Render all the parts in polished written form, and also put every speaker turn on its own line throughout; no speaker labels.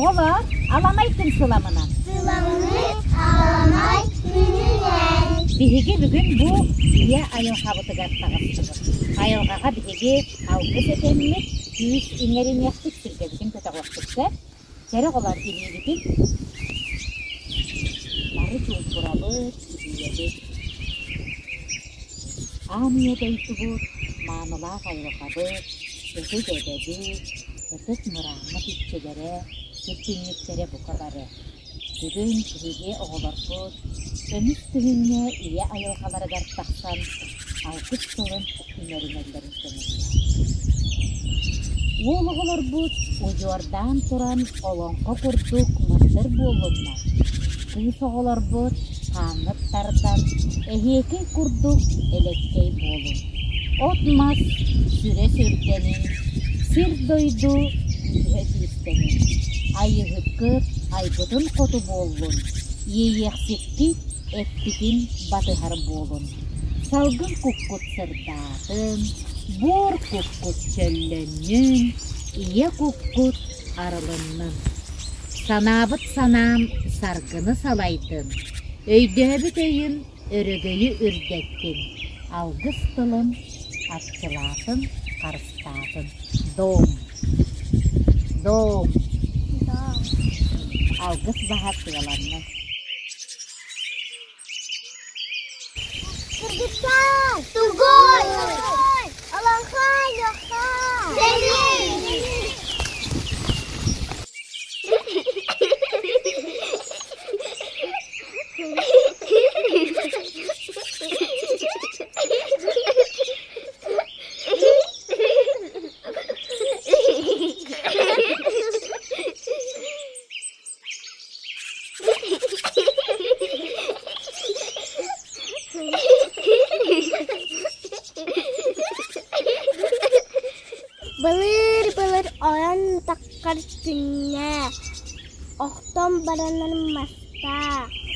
Оҕолор, аламай күн сыламынан.
Сыламмыт аламай күнүнэн.
Биһиги бүгүн бу ийэ айылҕабытыгар таҕыстыбыт. Айылҕаҕа биһиги алгыс этэммит, күүс иҥэриниэхпит, сүргэбитин көтөҕүөхпүт сөп. Чэрэ оҕолор илиибитин бары чуумпурабыт, илиилэбит. Аан ийэ дойдубут, маанылаах айылҕабыт, ытык эбэбит, ытык мырааммыт иччилэрэ, сир түннүктэрэ бука бары. Бүгүн биһиги оҕолорбут көмүс күһүҥҥэ ийэ айылҕаларыгар тахсан алгыс тылын иҥэринэллэрин көҥүллээх. Уол оҕолорбут удьуордаан туран олоҥхо курдук мындыр буоллуннар, кыыс оҕолорбут хааҥҥыт тардан эһиэкэй курдук элэккэй буолун, от-мас сүрэ сүрдэнин, сир-дойду күүһэ күүстэнин, айыһыккыт айбытын хоту буоллун, иэйиэхсиккит эппитин батыһар буолун, салгын куккут сырдаатын, буор куккут чөллөннүн, ийэ куккут арылыннын. Санаабыт санаам саргыны салайдын, өйдөөбүт өйүм өрөгөйү үрдэттин, алгыс тылын арчылаатын, харыстаатын. Дом! Дом! Алгыс баһа сыаланнын.
Кыргыттар! Тугуй! Олоҥхо лохха! Сэрии! Былыр-былыр ойон таххар күннэ, охтон баранар маста,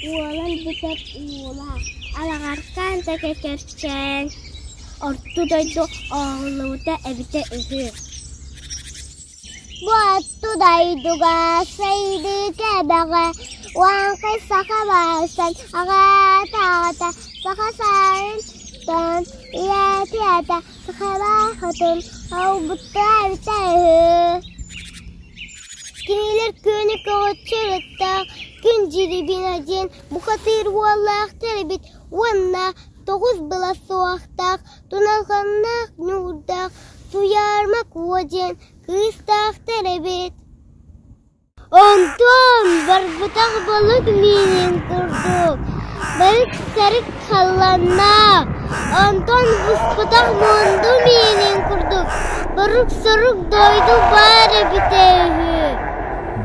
уолан бүтэр уула, алаҕаркаан тэкэкэрчээн, орто дойду оҕолубута эбитэ үһү. Бу атту дойдуга сайдыы кэбэҕэ, Уаҥхай саха баайсан аҕаата аҕата, саха саайын тон ийэти ата, сахалаа хотун олбуттара эбитэ үһү. Кинилэр күөнү көҕүччү ырыттаах Күн Дьирибинэ диэн бухатыыр уоллаахтар эбит уонна тоҕус былас суохтаах, туналҕаннаах ньуурдаах Туйаарма Куо диэн кыыстаахтар эбит. Онтон барбытах балык миинин курдук барык-сарык халланна, онтон буспутах мунду миинин курдук борук-сорук дойду баар эбитэ үһү.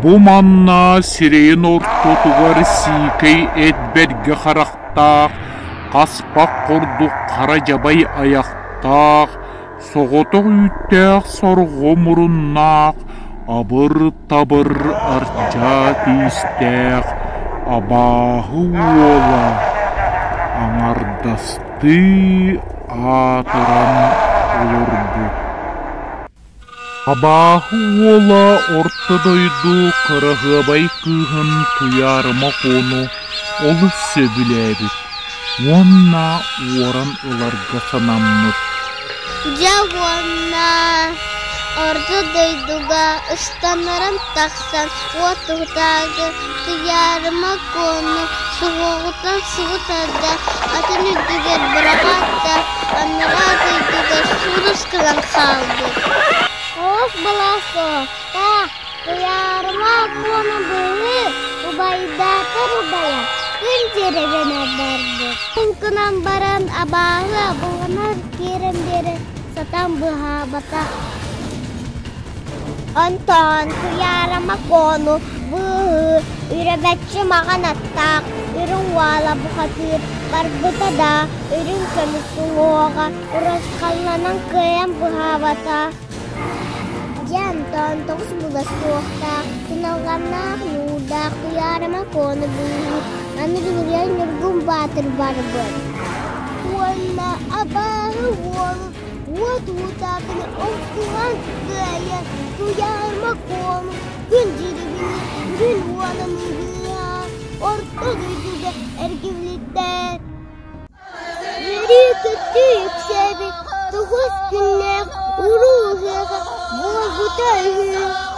Бу манна сирэйин ортотугар сиикэй эт бэргэ харахтаах, хаспах курдук хара дьабай айахтаах, соҕотох үүттээх сорҕо муруннаах, абыр-табыр ардьаа тиистээх абааһы уола аҥардастыы аатыран олорбут. Абааһы уола орто дойду кыраһыабай кыыһын Туйаарыма Куону олус сөбүлээбит уонна уоран ыларга санаммыт.
Дьэ уонна орто дойдуга ыстаннаран тахсан уот туһутааҕы Туйаарыма Куону суһуоҕуттан субу тарда, атын үрдүгэр быраҕаат да, анараа дойдуга сурус гынан хаалбыт. Оҕус былаас суохтаах, Туйаарыма Куону быыһыы, убайдаатар убайа, күн дьиэрэбинэ барбыт. Гынан баран абааһы абыланар киирэн биэрэ сатаан быһаабатах. Онтон Туйаарыма Куону быыһыы үрэбэччи маҕан аттаах үрүҥ уола бухатыыр барбыта да үрүҥ көмүс уҥуоҕа урусхалланан кыайан быһаабата. Дьэ онтон тоҕус була суохтаах, туналҕаннаах ньуурдаах Туйаарыма Куону быыһыы аны Дьулуруйан Ньургун Баатыр барбыт. Уонна абааһы уолун уот уутаакыны охсуһан кыайан Туйаарыма Куону күн дьирибини Күн уолун быыһаан орто дойдуга эргиллибиттэр. Үөрүү-көтүү үксээбит тоҕус күннээх уруу ыһыаҕа буолбута үһү.